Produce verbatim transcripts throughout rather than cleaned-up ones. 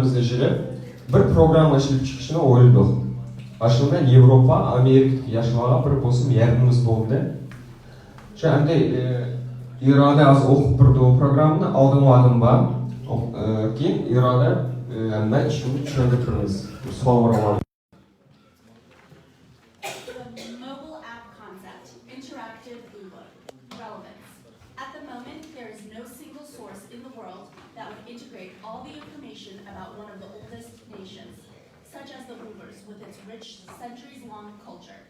بىز ئىشلەپ بىر پروگرامما ئىشلەپ چىقىشنى ئويلىدۇق. ئاشۇندا ياۋروپا، ئامېرىكىدىكى ياشلارغا بىر بولسىمۇ ياردىمىمىز بولدى. شۇ ئەمدى، ئى، ئىرادە ھازىر ئوقۇپ بېرىدۇ پروگراممىنى، ئالدىنقى ئادەم بار. ئوق-، ئى، كېيىن ئىرادە، ئى، ھەممە ئىشنى چۈشەندۈرۈپ بېرىمىز. سوئال بار. The mobile app concept, interactive Uyghur. Relevance. At the moment, there is no single source in the world that would integrate all the information about one of the oldest nations, such as the Uyghurs, with its rich, centuries-long culture.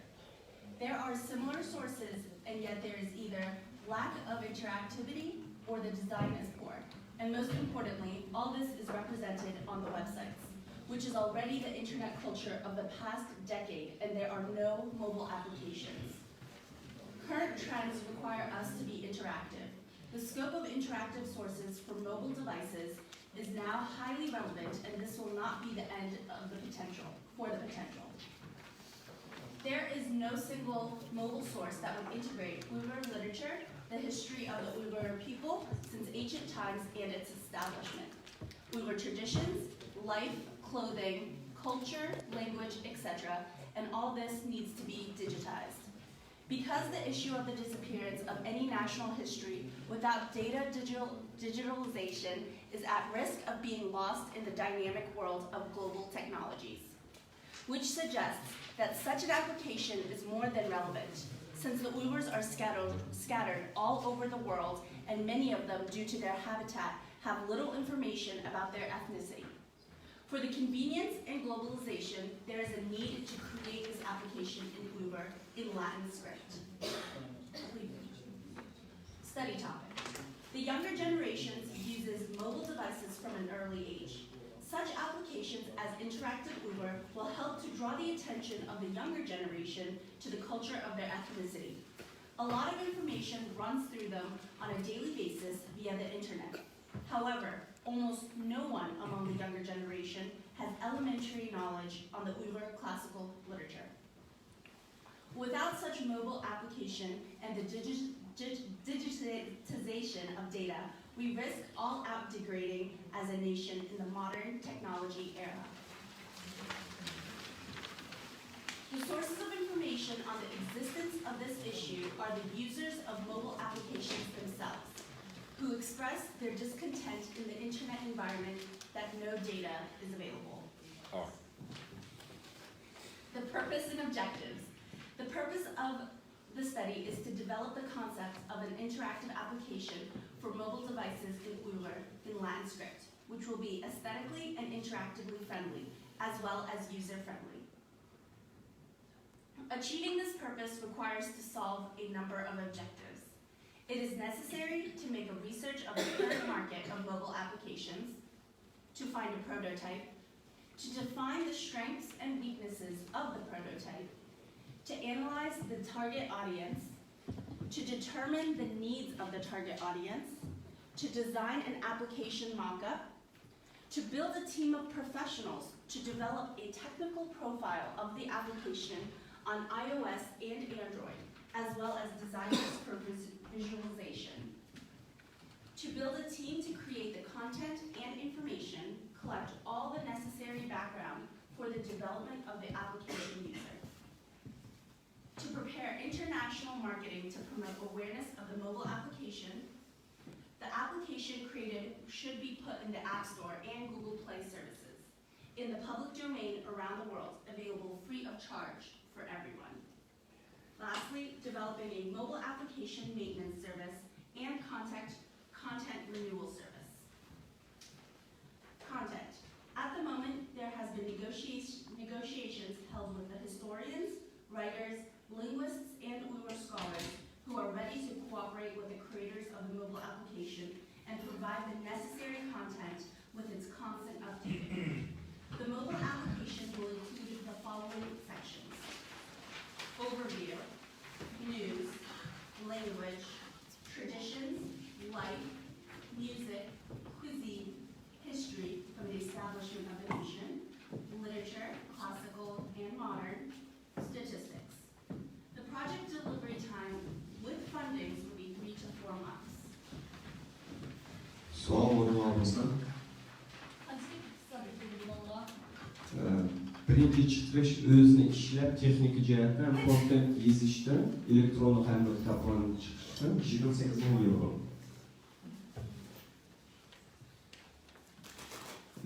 There are similar sources, and yet there is either lack of interactivity or the design is poor. And most importantly, all this is represented on the websites, which is already the internet culture of the past decade, and there are no mobile applications. Current trends require us to be interactive. The scope of interactive sources for mobile devices is now highly relevant, and this will not be the end of the potential, for the potential. There is no single mobile source that would integrate Uyghur literature, the history of the Uyghur people since ancient times and its establishment, Uyghur traditions, life, clothing, culture, language, et cetera, and all this needs to be digitized. Because the issue of the disappearance of any national history without data digital, digitalization is at risk of being lost in the dynamic world of global technologies, which suggests that such an application is more than relevant, since the Uyghurs are scattered, scattered all over the world, and many of them, due to their habitat, have little information about their ethnicity. For the convenience and globalization, there is a need to create this application in Uyghur in Latin script. Study topic. The younger generations uses mobile devices from an early age. Such applications as Interactive Uyghur will help to draw the attention of the younger generation to the culture of their ethnicity. A lot of information runs through them on a daily basis via the internet. However, almost no one among the younger generation has elementary knowledge on the Uyghur classical literature. Without such mobile application and the digi-, dig-, digitization of data, we risk all out degrading as a nation in the modern technology era. The sources of information on the existence of this issue are the users of mobile applications themselves, who express their discontent in the internet environment that no data is available. The purpose and objectives. The purpose of the study is to develop the concept of an interactive application for mobile devices in Uyghur in Latin script, which will be aesthetically and interactively friendly, as well as user-friendly. Achieving this purpose requires to solve a number of objectives. It is necessary to make a research of the current market of mobile applications, to find a prototype, to define the strengths and weaknesses of the prototype, to analyze the target audience, to determine the needs of the target audience, to design an application mockup, to build a team of professionals to develop a technical profile of the application on iOS and Android, as well as designers for vis-, visualization. To build a team to create the content and information, collect all the necessary background for the development of the application user. To prepare international marketing to promote awareness of the mobile application, the application created should be put in the App Store and Google Play services in the public domain around the world, available free of charge for everyone. Lastly, developing a mobile application maintenance service and contact, content renewal service. Content. At the moment, there has been negotiation, negotiations held with the historians, writers, linguists, and Uyghur scholars who are ready to cooperate with the creators of the mobile application and provide the necessary content with its constant updating. The mobile application will include the following sections: overview, news, language, traditions, life, music, cuisine, history from the establishment of the nation, literature, classical and modern, statistics. The project delivery time with fundings will be three to four months. سوئال ئورۇنلارمىزدا. Consider بىرىنچى چىقىرىش ئۆزىنى ئىشلەپ، تېخنىكا جەھەتتىن، كونتېنت يېزىشتىن، ئېلېكترونلۇق ھەممە كىتابلارنى چىقىرىشتىن يىگىرمە سەككىز مىڭ ياۋرو.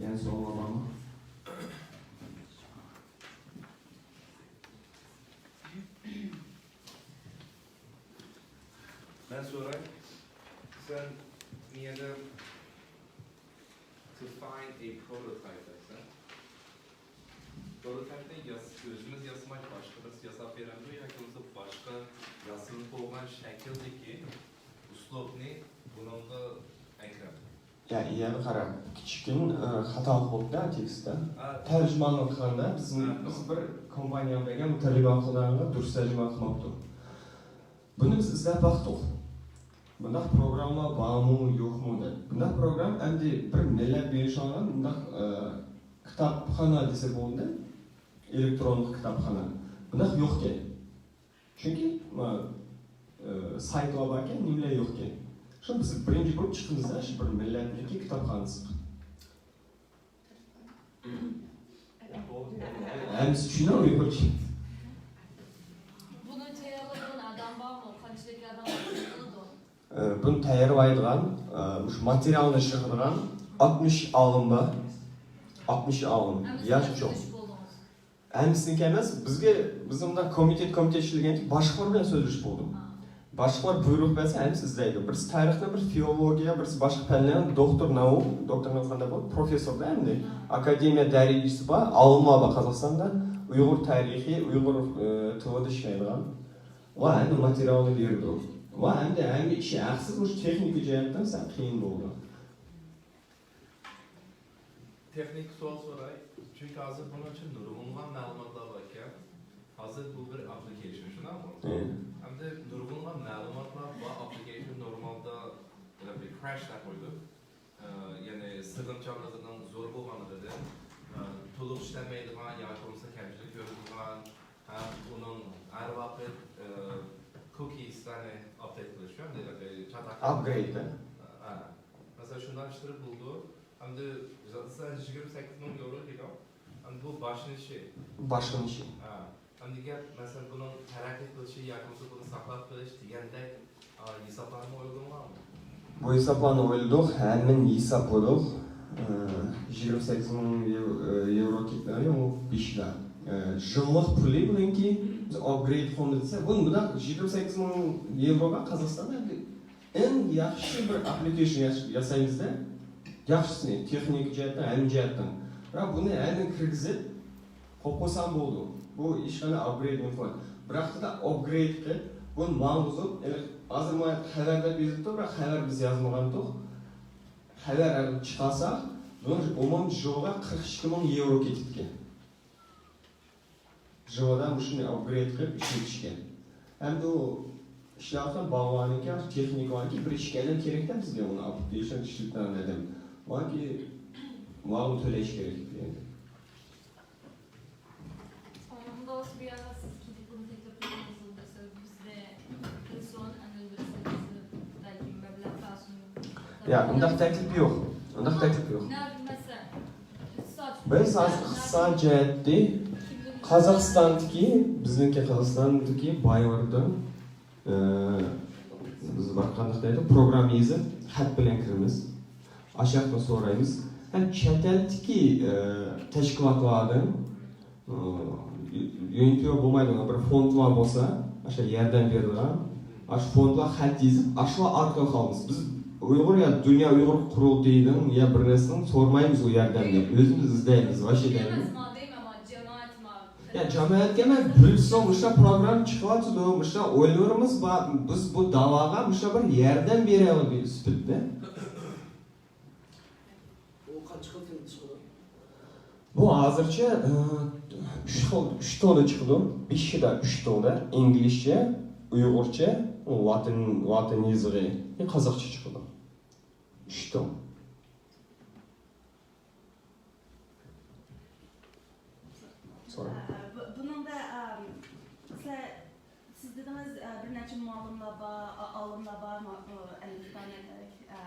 يەنە سوئاللار بارمۇ؟ مەن سوراي، سەن نېمىدە to find a prototype دەيسەن؟ پروتوتايپنى ياس-، ئۆزىمىز ياسىماي، باشقا بىرسى ياساپ بېرەمدۇ ياكى بولمىسا باشقا ياسىلىپ بولغان شەكىلدىكى ئۇسلۇبنى بۇنىڭغا ئەكىرەم؟ يا، يەنە قارا، كىچىككىنە، ئە، خاتالىق بوپتۇ تېكىستتە. ھە. تەرجىمانلىق قىلغاندا بىز، ھە، بىز بىر كومپانىيەگە بەرگەن مۇتەرجىمە قىلغانغا دۇرۇس تەرجىمە قىلماپتۇ. بۇنى بىز ئىزدەپ باقتۇق. بۇنداق پروگرامما بارمۇ، يوقمۇ دەپ. بۇنداق پروگرام ئەمدى بىر مىللەت بېرىشىغان بۇنداق، ئە، كىتابخانا دېسە بولدى. ئېلېكترونلۇق كىتابخانا. بۇنداق يوقكەن. چۈنكى، ما، ئە، سايتلار باركەن، نېمىلەر يوقكەن. شۇ بىز بىرىنچى بولۇپ چىقىمىز-دە، شۇ بىر مىللەتنىڭكى كىتابخانىسى. ھەممىسى چۈشىنەلمەيدۇ. بۇنى تەييارلايدىغان ئادەم بارمۇ؟ قانچىلىك ئادەم بولىدۇ؟ ئە، بۇنى تەييارلايدىغان، ئە، مۇشۇ ماتېرىيالنى ئىشلەيدىغان ئاتمىش ئالىم بار. ئاتمىش ئالىم. ھەممىسى ياش، چوڭ. ھەممىسىنىڭكى ئەمەس، بىزگە، بىز ئۇنداق كومىتېت، كومىتېت ئىشلىگەنكى باشقىلار بىلەن سۆزلىشىپ بولدۇم. باشقىلار بۇيرۇق بەرسە، ھەممىسى ئىزدەيدۇ. بىرسى تارىخنى، بىرسى فىلولوگىيە، بىرسى باشقا پەنلەرنىڭ دوكتور ناۋۇ، دوكتور ناۋۇ قانداق بولىدۇ؟ پروفېسسور-دا ئەمدى. ئاكادېمىيە دەرىجىسى بار، ئالىملار بار قازاقىستاندا. ئۇيغۇر تارىخى، ئۇيغۇر، ئە، تىلىدا ئىشلەيدىغان. ۋە ئەمدى ماتېرىيالنى بېرىدۇ. ۋە ئەمدى ھەممە ئىشى ھەقسىز، مۇشۇ تېخنىكا جەھەتتىن سەل قىيىن بولىدۇ. تېخنىك سوئال سوراي، چۈنكى ھازىر بۇنىڭ ئۈچۈن نۇرغۇنلىغان مەلۇماتلار بار ئىكەن. ھازىر بۇ بىر ئاپپلىكېيشن، شۇنداقمۇ؟ ئەمدى نۇرغۇنلىغان مەلۇماتلار بار ئاپپىلىكېيشن نورمالدا بىر كراش دەپ قويدۇق. ئە، يەنى سىغىمچانلىقىنىڭ زور بولغانلىقىدىن، ئە، تولۇق ئىشلەنمەيدىغان ياكى بولمىسا كەمچىلىك كۆرۈلىدىغان ھەم ئۇنىڭ ھەر ۋاقىت، ئە، كوكىسلارنى ئاپدېيت قىلىش، يەنى چاتاق ئاپگرېيد. ئە، مەسىلەن، شۇنداق ئىشلىرى بولىدۇ. ئەمدى سەن يىگىرمە سەككىز مىڭ ياۋرو دېدىڭ. ئەمدى بۇ باشلىنىشى. باشلىنىشى. ھە. ئەمدى گەپ، مەسىلەن، بۇنىڭ تەرەققىي قىلىشى ياكى بولمىسا بۇنى ساقلاپ قېلىش دېگەندەك، ئا، ھېسابلارمۇ ئويلىنىلغانمۇ؟ بۇ ھېسابلارنى ئويلىدۇق، ھەممىنى ھېسابلىدۇق. ئە، يىگىرمە سەككىز مىڭ ياۋ-، ئە، ياۋرو كېتىدۇ، ئۇ بېشىدا. ئە، يىللىق پۇلى بۇنىڭكى، بىز ئاپگرېيد قىلىمىز دېسە، بۇنى مۇنداق يىگىرمە سەككىز مىڭ ياۋروغا قازاقىستاندا ئەڭ ياخشى بىر ئاپپلىكېيشن ياس-، ياسايمىز-دە. ياخشىسىنى، تېخنىكا جەھەتتىن، ھەممە جەھەتتىن. بىراق بۇنى ھەممىنى كىرگۈزۈپ، قويۇپ قويسام بولىدۇ. بۇ ھېچقانداق ئاپگرېيد يوق. بىراق دا ئاپگرېيد قىلىپ، بۇنى ماڭغۇزۇپ، ھازىر مانا خەۋەر دەپ يېزىپتۇ، بىراق خەۋەر بىز يازمىغانتۇق. خەۋەر چىقارساق، بۇنىڭ ئومۇمىي جىغىغا قىرىق ئىككى مىڭ ياۋرو كېتىپتىكەن. جىغىدا مۇشۇنى ئاپگرېيد قىلىپ ئىشلىتىشكە. ئەمدى ئۇ ئىشلەۋاتقان باغۋەننىڭكى، تېخنىكلارنىڭكى بىر ئىككى ئادەم كېرەكتە بىزگە ئۇنى ئاپدېيت ئىشلىتىدىغان ئادەم. ماڭكى ماڭا تۆلەش كېرەك ئىدى. ئۇنداق بولسا بۇ يەردە سىز كېتىپ بۇنى تەكلىپ قىلىڭىز، بىزدە بىر سون، ئەمدى بىرسى بىزدە بەلكى مەبلەغ تاسۇن. يا، ئۇنداق تەكلىپ يوق. ئۇنداق تەكلىپ يوق. بىز ھازىر ئىقتىساد جەھەتتە قازاقىستاندىكى، بىزنىڭكى قازاقىستاندىكى بايلىرىدىن، ئە، بىز بىر قانداق دەيدۇ، پروگرامما يېزىپ، خەت بىلەن كىرىمىز. ئاشۇ ياقتىن سورايمىز. ھەم چەت ئەلدىكى، ئە، تەشكىلاتلاردىن، ئۇ، يۇنىتى بولمايدىغان بىر فوندلار بولسا، ئاشۇ ياردەم بېرىدىغان، ئاشۇ فوندلار خەت يېزىپ، ئاشۇلار ئارقىلىق ئالىمىز. بىز ئۇيغۇر يا دۇنيا ئۇيغۇر قۇرۇلتىيىنىڭ يا بىر نەرسىنىڭ سورىمايمىز ئۇ ياردەمنى. ئۆزىمىز ئىزدەيمىز، ۋاھشىي دەيمىز. يا جامائەتكە مەن بىلسەم، مۇشۇنداق پروگرامما چىقىۋاتىدۇ، مۇشۇنداق ئويلىرىمىز بار، بىز بۇ داۋاغا مۇشۇنداق بىر ياردەم بېرەلەيمىز سۈپىتىدە. بۇ قانچە خىل تىلدا چىقىدۇ؟ بۇ ھازىرچە، ئە، ئۈچ خىل، ئۈچ تىلدا چىقىدۇ. بېشىدا ئۈچ تىلدا، ئىنگلىزچە، ئۇيغۇرچە، لاتىن، لاتىن يېزىقى، قازاقچە چىقىدۇ. ئۈچ تىل. سوراڭ. ئە، بۇ-، بۇنىڭدا، ئە، سىلەر سىز دېدىڭىز، ئە، بىر نەچچە مۇئەللىملەر بار، ئا-، ئالىملار بار، ما-، ئۇ ئەللىك دانە، ئە،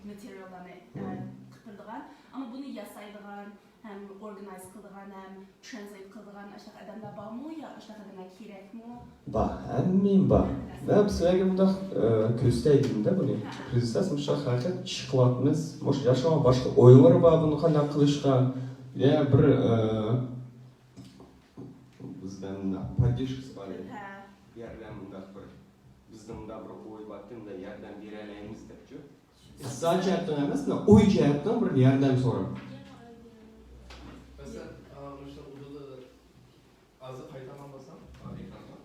ماتېرىياللارنى، ئە، قىلىپ بېرىدىغان. ئەمما بۇنى ياسايدىغان، ھەم ئورگانايز قىلىدىغان، ھەم ترانسلېيت قىلىدىغان ئاشۇنداق ئادەملەر بارمۇ يا ئاشۇنداق ئادەملەر كېرەكمۇ؟ بار، ھەممىمۇ بار. مەن سىلەرگە مۇنداق، ئە، كۆرسىتەي دېدىم-دە بۇنى. ھە. پرىنسېس مۇشۇنداق ھەقىقەت ئىش قىلىۋاتىمىز. مۇشۇ ياشنىڭ باشقا ئويلىرى بار بۇنى قانداق قىلىشقا. يەنە بىر، ئە، بىزدە مۇنداق پوددېرژكىسى بار ئىدى. ھە. بۇ يەردە مۇنداق بىر، بىزدە مۇنداق بىر ئوي باركەن، مۇنداق ياردەم بېرەلەيمىز دەپچۇ. ئىقتىساد جەھەتتىن ئەمەس، مۇنداق ئوي جەھەتتىن بىر ياردەم سوراپ. مەسىلەن، ئا، مۇشۇ ئۇدۇلى ھازىر قايتارغان بولسام، ئا، ئېكرانغا.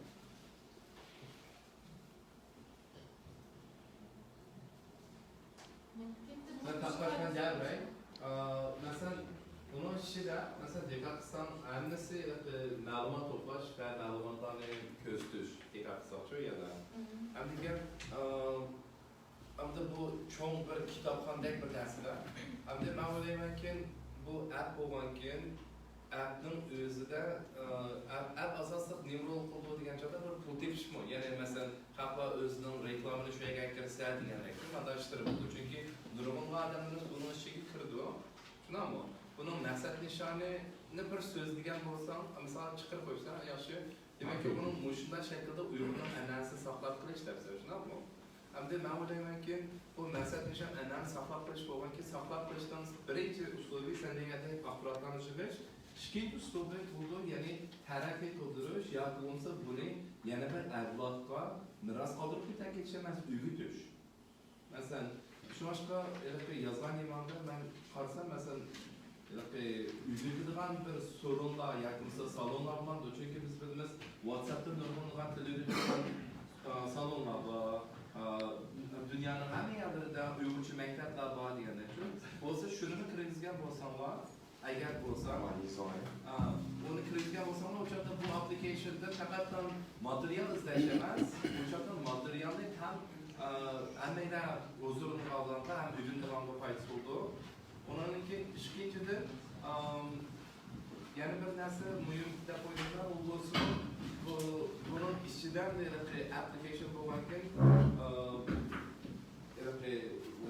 مەن تاقلاشقان جاي بېرەي. ئا، مەسىلەن، ئۇنىڭ ئىچىدە، مەسىلەن، دىققەت قىلساڭ، ھەممىسى، ئە، مەلۇمات توپلاش ۋە مەلۇماتلارنى كۆرسىتىش، دىققەت قىلساقچۇ يەنە. مم. ئەمدى گەپ، ئا، ئەمدى بۇ چوڭ بىر كىتابخانىدەك بىر نەرسىدە. ئەمدى مەن ئويلايمەنكى، بۇ ئەپ بولغانكىن، ئەپنىڭ ئۆزىدە، ئە، ئەپ، ئەپ ئاساسلىق نېمە رول قىلىدۇ دېگەن چاغدا بىر پۇل تېپىشمۇ؟ يەنى، مەسىلەن، خەقلەر ئۆزىنىڭ رېكلامىنى شۇ يەرگە كىرسە دېگەندەك، مانداق ئىشلىرى بولىدۇ. چۈنكى نۇرغۇنلىغان ئادەملىرىمىز بۇنىڭ ئىچىگە كىرىدۇ. شۇنداقمۇ؟ بۇنىڭ مەقسەت نىشانىنى بىر سۆزلىگەن بولساڭ، مىسال، چىقىرىپ قويسا ياخشى. دېمەككى، ئاكا. بۇنىڭ مۇشۇنداق شەكىلدە ئۇيغۇرنىڭ ئەنئەنىسىنى ساقلاپ قېلىش دەپ سۆز، شۇنداقمۇ؟ ئەمدى مەن ئويلايمەنكى، بۇ مەقسەت نىشان ئەنئەنىنى ساقلاپ قېلىش بولغانكى، ساقلاپ قېلىشنىڭ بىرىنچى ئۇسۇلى سەن دېگەندەك ئاخباراتلارنى يىغىش، ئىككىنچى ئۇسۇلى بولىدۇ، يەنى تەرەققىي قىلدۇرۇش ياكى بولمىسا بۇنى يەنە بىر ئەۋلادقا مىراس قالدۇرۇپ كېتەركەن، ئەمەس، ئۆگىتىش. مەسىلەن، شۇڭلاشقا ھېلىقى يازغان نېمەڭدە مەن قارىسام، مەسىلەن، ھېلىقى ئۆگىتىدىغان بىر سورۇنلار ياكى بولمىسا سالونلار بولامدۇ؟ چۈنكى بىز بىلىمىز، ۋاتساپتا نۇرغۇنلىغان تىل ئۆگىتىدىغان، ئا، سالونلار بار، ئا، دۇنيانىڭ ھەممە يەرلىرىدە ئۇيغۇرچە مەكتەپلەر بار دېگەندەك. بولسا شۇنىمۇ كىرگۈزگەن بولساڭلار، ئەگەر بولسا، ئا، ئۇنى كىرگۈزگەن بولساڭلار، ئۇ چاغدا بۇ ئاپپلىكېيشندا پەقەتلا ماتېرىيال ئىزدەش ئەمەس، ئۇ چاغدا ماتېرىيالنى ھەم، ئا، ھەممەيلەن ھۇزۇرىنى ئالغانغا ھەم ئۆگىنىدىغانغا پايدىسى بولىدۇ. ئۇنىڭدىن كېيىن ئىككىنچىدىن، ئام، يەنە بىر نەرسە مۇھىم دەپ ئويلايمەن، ئۇ بولسا، بۇ، بۇنىڭ ئىچىدە ھېلىقى ئەپلىكېيشن بولغانكەن، ئا، ھېلىقى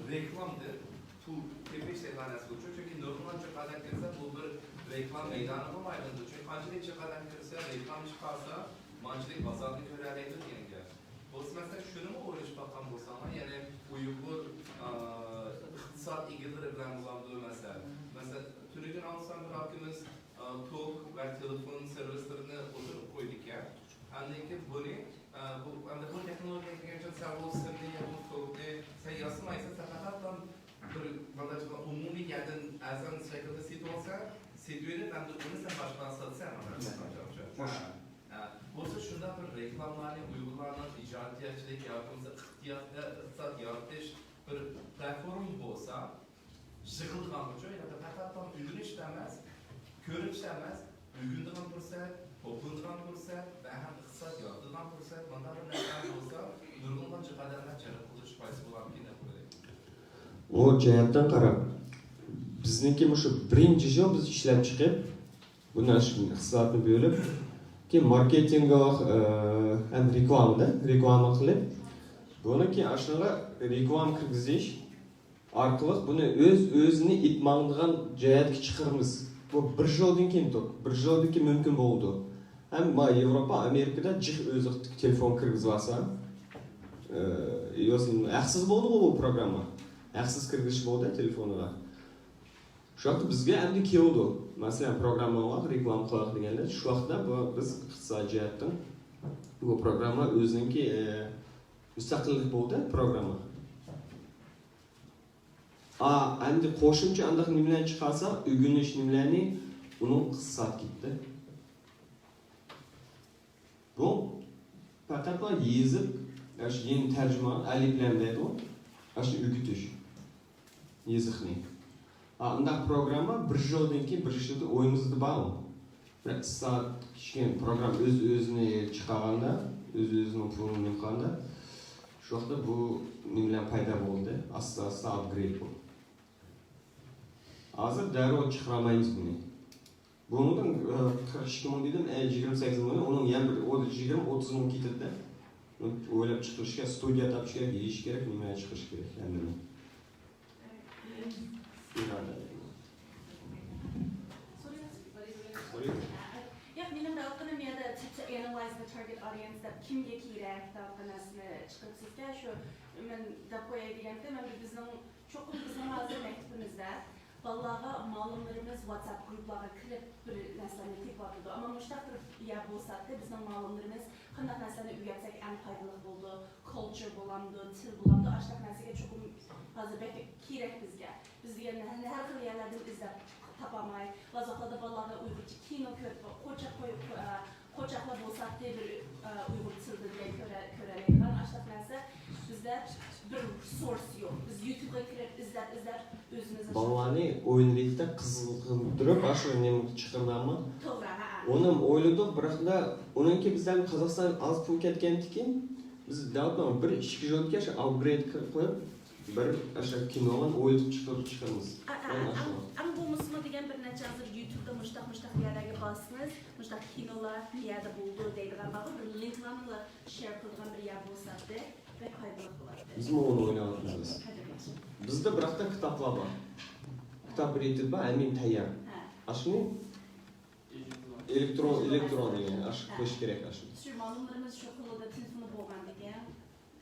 رېكلامدىن پۇل تېپىش دەيدىغان نەرسە بولىدۇ. چۈنكى نۇرغۇنلىغان جىق ئادەم كىرسە، بۇ بىر رېكلام مەيدانىغىمۇ ئايلىنىدۇ. چۈنكى قانچىلىك جىق ئادەم كىرسە، رېكلام چىقارسا، مانچىلىك بازارنى كۆرەلەيدۇ دېگەن گەپ. بولسا مەسىلەن، شۇنىمۇ ئويلىشىپ باققان بولساڭلار، يەنى ئۇيغۇر، ئا، ئىقتىساد ئىگىلىرى بىلەن بولامدۇ مەسىلەن. مەسىلەن، تۈنۈگۈن ئاڭلىسام بىر ئاكىمىز، ئا، توك ۋە تېلېفون سېرۋىسلىرىنى ئوتتۇرىغا قويىدىكەن. ئاندىن كېيىن بۇنى، ئا، بۇ، ئەمدى بۇ تېخنولوگىيە كىرگەنچە سەن بۇ سىمنى يا بۇ توكنى سەن ياسىمايسەن، سەن پەقەتلا بىر مانداق ئومۇمىي يەردىن ئەرزان شەكىلدە سېتىۋالسا، سېتىۋېلىپ، ئەمدى ئۇنى سەن باشقىغا ساتىسەن، مانداق. ھە. ھە، بولسا شۇنداق بىر رېكلامىلارنى ئۇيغۇرلارنىڭ ئىجادىيەتچىلىك ياكى بولمىسا ئىقتىساد، ئىقتىساد يارىتىش بىر پلاتفورما بولسا، يىغىلىدىغان ئۇچۇر، يەنى پەقەت ئۆگىنىش ئەمەس، كۆرۈش ئەمەس، ئۆگىنىدىغان پۇرسەت، توپلىنىدىغان پۇرسەت ۋە ھەم ئىقتىساد يارىتىدىغان پۇرسەت، مانداق بىر نەرسە بولسا، نۇرغۇنلىغان جىق ئادەملەر جەلپ قىلىش پايدىسى بولارمىكىن دەپ ئويلايمەن. ئۇ جەھەتتىن قاراپ، بىزنىڭكى مۇشۇ بىرىنچى يىل بىز ئىشلەپ چىقىپ، بۇنى ئىقتىسادنى بۆلۈپ، كېيىن ماركېتىنگلىق، ئە، ھەم رېكلامىدا، رېكلاما قىلىپ، بۇنى كېيىن ئاشۇنىڭغا رېكلاما كىرگۈزۈش ئارقىلىق بۇنى ئۆز-ئۆزىنى ئېلىپ ماڭىدىغان جەھەتكە چىقىرىمىز. بۇ بىر يىلدىن كېيىن، بىر يىلدىن كېيىن مۇمكىن بولىدۇ. ھەم ما-، ياۋروپا، ئامېرىكىدا جىق ئۆزى تېلېفون كىرگۈزۈۋالسا، ئە، يوسۇن ھەقسىز بولدىغۇ بۇ پروگرامما. ھەقسىز كىرگۈزۈش بولدى تېلېفونىغا. شۇ ۋاقىتتا بىزگە ئەمدى كېلىدۇ. مەسىلەن، پروگرامماڭلار رېكلاما قىلىڭ دېگەندە، شۇ ۋاقىتتا بۇ، بىز ئىقتىسادىي جەھەتتىن بۇ پروگرامما ئۆزىنىڭكى، ئە، مۇستەقىللىك بولدى پروگرامما. ئا، ئەمدى قوشۇمچە ئانداق نېمىلەرنى چىقارسا، ئۆگىنىش نېمىلەرنى، ئۇنىڭ ئىقتىساد كېتتى. بۇ پەقەتلا يېزىق، ئاشۇ يېڭى تەرجىمە، ئەلىپلەم دەيدۇ، ئاشۇ ئۆگىتىش يېزىقنى. ئا، ئۇنداق پروگرامما بىر يىلدىن كېيىن، بىر يىلدا ئويىمىزدا بار ئۇ. بىر ئىقتىساد، كىچىككىنە پروگرامما ئۆز-ئۆزىنى چىقارغاندا، ئۆز-ئۆزىنىڭ پۇلىنى يىغقاندا، شۇ ۋاقىتتا بۇ نېمىلەر پەيدا بولدى، ئاستا-ئاستا ئاپگرېيد بولدى. ھازىر دەررۇ چىقىرالمايمىز بۇنى. بۇنىڭدىن، ئە، قىرىق ئىككى مىڭ دېدىم، ئە، يىگىرمە سەككىز مىڭ، ئۇنىڭ يەنە بىر، ئۇ يىگىرمە، ئوتتۇز مىڭ كېتىدىدە. ئويلاپ چىقىرىش كېرەك، ستۇدىيە تاپىش كېرەك، يېيىش كېرەك، نېمە چىقىرىش كېرەك، ھەممىنى. ئىرادە. Analyze the target audience دەپ كىمگە كېرەك دەپ نەرسىنى چىقىرىپسىزكەن، شۇ مەن دەپ قوياي دېگەنتىم، ئەمدى بىزنىڭ، چوقۇم بىزنىڭ ھازىر مەكتىپىمىزدە بالىلارغا مۇئەللىملىرىمىز ۋاتساپ گۇرۇپلارغا كىرىپ بىر نەرسىلەرنى تېپىۋاتىدۇ. ئەمما مۇشۇنداق بىر يەر بولساتتى، بىزنىڭ مۇئەللىملىرىمىز قانداق نەرسىلەرنى ئۆگەتسەك ئەڭ پايدىلىق بولىدۇ، كالچر بولامدۇ، تىل بولامدۇ، ئاشۇنداق نەرسىگە چوقۇم ھازىر بەك كېرەك بىزگە. بىز دېگەن ھەر، ھەر خىل يەرلەردىن ئىزدەپ تاپالماي، ۋاقىت ۋاقىتلاردا بالىلارغا ئۇيغۇرچە كىنو كۆرۈپ، قوچاق قويۇپ، قو-، ئە، قوچاقلاپ بولساتتى بىر، ئە، ئۇيغۇر تىلىدا دېگەن كۆرە-، كۆرەلەيدىغان ئاشۇنداق نەرسە. بىزدە بىر سورس يوق. بىز يۇتۇبقا كىرىپ ئىزدەپ، ئىزدەپ ئۆزىمىز بالىلارنى ئويۇن رېتىدە قىزىقتۇرۇپ، ئاشۇ نېمە چىقىرىدۇ ئەمما. توغرا، ھە. ئۇنى ئويلىدۇق، بىراقلا ئۇنىڭكى بىزدىن قازاقستان ئاز پۇل كەتكەنتىكىن، بىز دەۋاتماڭ، بىر ئىككى يىل ئۆتكەچ ئاپگرېيد قىلىپ، بىر ئاشۇ كىنولارنى ئويلىتىپ چىقىرىپ چىقىرىمىز. ئا، ئا، مانا ئەڭ، ئاشۇ. ئەڭ بولمىسىمۇ دېگەن بىر نەچچە ھازىر يۇتۇبتا مۇشتاق، مۇشتاق يەرلەرگە بارسىڭىز، مۇشتاق كىنولار نېيەدە بولىدۇ دەيدىغان بارغۇ، بىر لىنكلارنى شېر قىلىدىغان بىر يەر بولساتتى، بەك پايدىلىق بولاتتى. بىزمۇ ئۇنى ئويلاۋاتىمىز. ھەدە باشلىق. بىزدە بىراقتا كىتابلار بار. كىتاب رېتى بار، ھەممىنى تەييار. ھە. ئاشۇنى ئېلېكترون، ئېلېكترون دېگەن، ئاشۇ ھە. قويۇش كېرەك، ئاشۇ. شۇ مۇئەللىملىرىمىز شۇ قولىدا تېلېفونى بولغاندىكىن،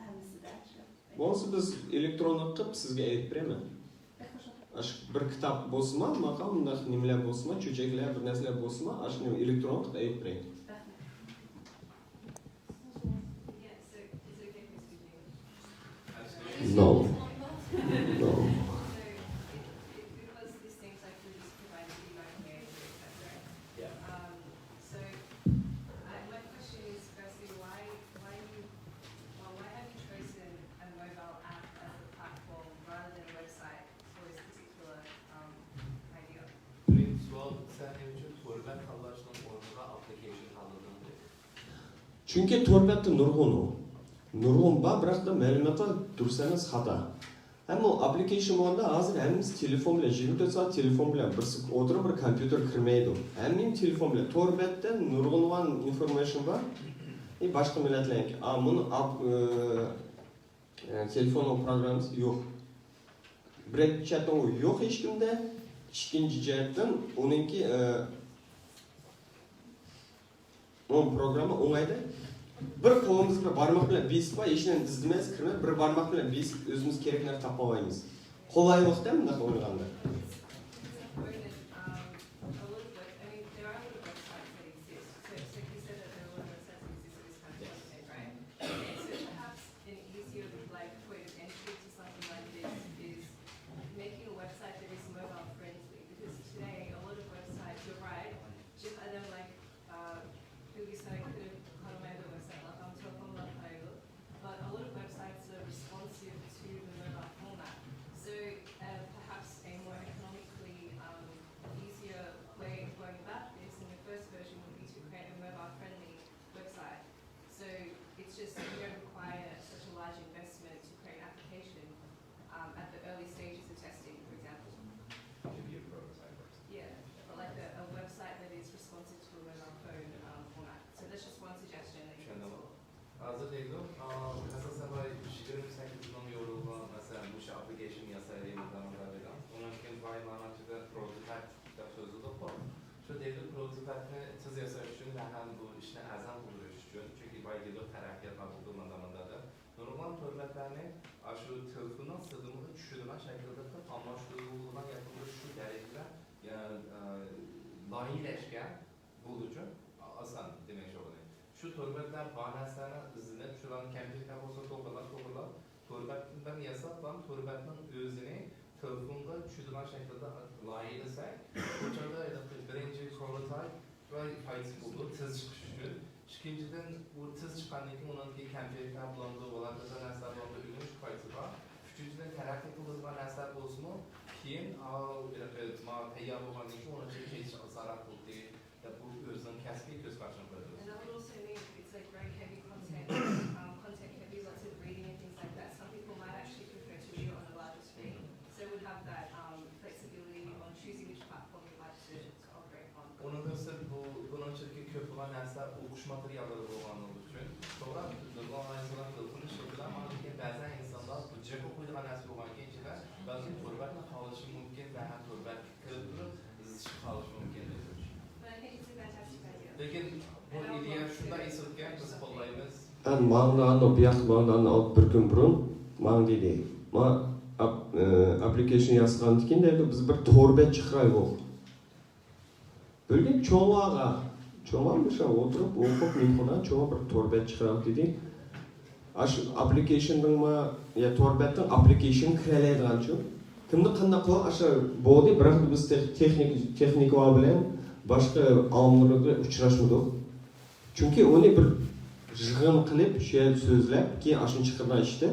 ھەممىسىدە شۇ. بولمىسا بىز ئېلېكترونلۇق قىلىپ سىزگە ئېلىپ بېرەمەن. بەك خۇش بولدۇم. ئاشۇ بىر كىتاب بولسىمۇ، ماقال، مۇنداق نېمىلەر بولسىمۇ، چۆچەكلەر، بىر نەرسىلەر بولسىمۇ، ئاشۇنى ئېلېكترون قىلىپ ئېلىپ بېرەي. رەھمەت. Yeah, so is it okay if we speak English? No. No. So, because this seems like you're just providing feedback on the answer, is that correct? Yeah. Um, so, uh, my question is, firstly, why, why you, well, why have you chosen a mobile app as a platform rather than a website for this particular, um, idea? بىرىنچى سوئال، سەن نېمە ئۈچۈن تور بەت تاللاشنىڭ ئورنىغا ئاپپلىكېيشن تاللىدىڭ؟ چۈنكى تور بەتتە نۇرغۇن، نۇرغۇن بار، بىراق مەلۇماتلار دۇرۇس ئەمەس، خاتا. ھەم ئۇ ئاپپلىكېيشن بولغاندا ھازىر ھەممىمىز تېلېفون بىلەن، يىگىرمە تۆت سائەت تېلېفون بىلەن، بىرسى ئولتۇرۇپ بىر كومپيۇتېر كىرمەيدۇ. ھەممىمىز تېلېفون بىلەن. تور بەتتە نۇرغۇنلىغان ئىنفورمېيشن بار. ئى، باشقا مىللەتلەرنىڭكى، ئا، مۇنۇ ئاپ-، ئى، ئى، تېلېفوننىڭ پروگراممىسى يوق. بىرىنچى جەھەتتىن ئۇ يوق ھېچكىمدە. ئىككىنچى جەھەتتىن ئۇنىڭكى، ئى، ئۇ پروگرامما ئوڭايدى. بىر قولىمىز بىلەن بارماق بىلەن بېسىپ، ھېچ نېمە ئىزدىمەيمىز، كىرمەي، بىر بارماق بىلەن بېسىپ، ئۆزىمىز كېرەك نەرسە تاپالايمىز. قولايلىق دە مۇنداق ئويلىغاندا. An easier, like, point of entry to something like this is making a website that is mobile friendly, because today a lot of websites, you're right, just, I don't like, uh, bilgisayar kırıp kalmaya da website, like, I'm telefonla kaydı, but a lot of websites are responsive to the mobile format. So, uh, perhaps a more economically, um, easier way of going about this in the first version would be to create a mobile friendly website. So it's just, you don't require such a large investment to create an application, um, at the early stages of testing, for example. It could be a prototype website. Yeah, but like a, a website that is responsive to a mobile phone, um, format. So that's just one suggestion that you can explore. ھازىر دەيدۇ، ئاساسەن باي يىگىرمە سەككىز مىڭ يورولغا، مەسىلەن، مۇشۇ ئاپپلىكېيشن ياسايلى دەپ ئويلىغان. ئۇنىڭ كېيىن باي مانا تۈردە پروتوتايپ دەپ سۆزلىدۇققۇ. شۇ دەيدۇ، پروتوتايپنى تېز ياساش ئۈچۈن ۋە ھەم بۇ ئىشنى ئەرزان قىلدۇرۇش ئۈچۈن، چۈنكى باي دەيدۇ، تەرەققىيات قىلدى مانا مۇنداق دەپ. نۇرغۇن تور بەتلەرنى ئاشۇ تېلېفوننىڭ سىستېمىغا چۈشىدىغان شەكىلدە قىلىپ ئالماشتۇرۇلغان ياكى شۇ دەرىجىدە، يا، ئە، لايىھەلەشكە بولىدۇ، ئاسان دېمەكچى بولدۇم. شۇ تور بەتلەر بار نەرسىلەرنى ئىزدىنىپ، شۇلارنى كەمچىلىكلەر بولسا توغرىلاپ، توغرىلاپ، تور بەتتىن ياساپ، تور بەتنىڭ ئۆزىنى تېلېفونغا چۈشىدىغان شەكىلدە لايىھەلىسەك، بۇ چاغدا بىرىنچى پروتوتايپ ۋە پايدىسى بولىدۇ، تېز چىقىش ئۈچۈن. ئىككىنچىدىن، ئۇ تېز چىققاندىن كېيىن ئۇنىڭكى كەمچىلىكلەر بولامدۇ، ۋە ھاكازا نەرسىلەر بولامدۇ، ئۆگىنىش پايدىسى بار. ئۈچىنچىدىن، تەرەققىي قىلىدىغان نەرسىلەر بولسىمۇ، كېيىن، ئا، تەييار بولغاندىن كېيىن ئۇنىڭ ئىچىگە كېلىش ئاسانراق بولدى، دەپ بۇ ئۆزىنىڭ كەسپىي كۆز قارىشىنى قويىدۇ. And I would also mean it's, like, very heavy content, um, content heavy, lots of reading and things like that. Some people might actually prefer to read on a larger screen. So it would have that, um, flexibility on choosing which platform you'd like to ئۇنىڭدىن سىرت، بۇ، بۇنىڭ ئىچىدىكى كۆپ بولغان نەرسىلەر ئوقۇش ماتېرىياللىرى بولغانلىقى ئۈچۈن، توغرا، نۇرغۇنلىغان ئىنسانلار تېلېفون ئىشلىتىدۇ، ئەمما لېكىن بەزەن ئىنسانلار بۇ جىق ئوقۇيدىغان نەرسە بولغاندىكىن ئىچىدە، بەلكىم تور بەتنى خالىشى مۇمكىن ۋە ھەم تور بەتكە كىرىپ تۇرۇپ ئىزدىشىپ قالىشى مۇمكىن. But I think it's a fantastic idea. لېكىن بۇ ئىدىيە شۇنداق ھە، ماڭا ئاندا بۇ ياققا ماڭا ئاندا ئالدى بىر كۈن بۇرۇن ماڭا دېدى. ما ئاپ-، ئە، ئاپپلىكېيشن ياسىغاندىن كېيىن دەيدۇ، بىز بىر تور بەت چىقىرايلۇق. بىر كۈن چوڭۋاغا، چوڭۋا مۇشۇ ئولتۇرۇپ ئوقۇپ نېمە قىلغان، چوڭۋا بىر تور بەت چىقىرايلۇق دېدى. ئاشۇ ئاپپلىكېيشندىڭما يا تور بەتنىڭ ئاپپلىكېيشنغا كىرەلەيدىغانچۇ؟ كىمدە قانداق قىلغان ئاشۇ بولدى، بىراق بىز تېخ-، تېخنىك-، تېخنىكلار بىلەن باشقا ئالىملار بىلەن ئۇچراشمىدۇق. چۈنكى ئۇنى بىر يىغىن قىلىپ، شۇ يەردە سۆزلەپ، كېيىن ئاشۇنى چىقىرىدىغان ئىشتا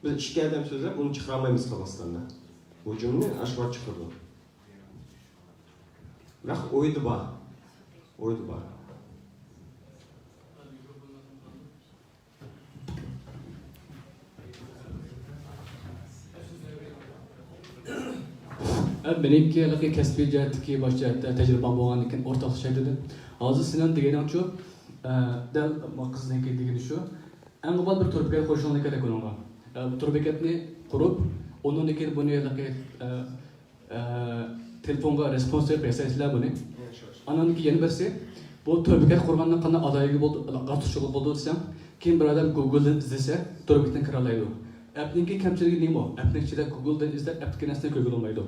بىز ئىككى ئادەم سۆزلەپ، ئۇنى چىقىرالمايمىز قازاقىستاندا. بۇ جۈملىنى ئاشۇ ۋاقىت چىقىردۇق. بىراق ئويدا بار. ئويدا بار. ئە، مېنىڭكى ھېلىقى كەسپىي جەھەتتىكى باش جەھەتتە تەجرىبەم بولغاندىكىن ئورتاقلىشاي دېدىم. ھازىر سېنىڭ دېگىنىڭچۇ، ئە، دەل قىزنىڭكى دېگىنى شۇ. ئەڭ ئاۋۋال بىر تور بېكەت قۇرۇشۇڭلار كېرەك ئۇنىڭغا. ئە، تور بېكەتنى قۇرۇپ، ئۇنىڭدىن كېيىن بۇنى ھېلىقى، ئە، ئە، تېلېفونغا رېسپونس بېرىپ ياسايسىلەر بۇنى. ئانان كېيىن يەنە بىرسى، بۇ تور بېكەت قۇرغاندىن قانداق ئالاھىدىلىكى بولدى، ئارتۇقچىلىقى بولدى دېسەڭ، كېيىن بىر ئادەم گوگلدىن ئىزدىسە، تور بېكىتىدىن كىرەلەيدۇ. ئەپنىڭكى كەمچىلىكى نېمە؟ ئەپنىڭ ئىچىدە گوگلدىن ئىزدەپ ئەپتىكى نەرسىنى كۆرگىلى بولمايدۇ.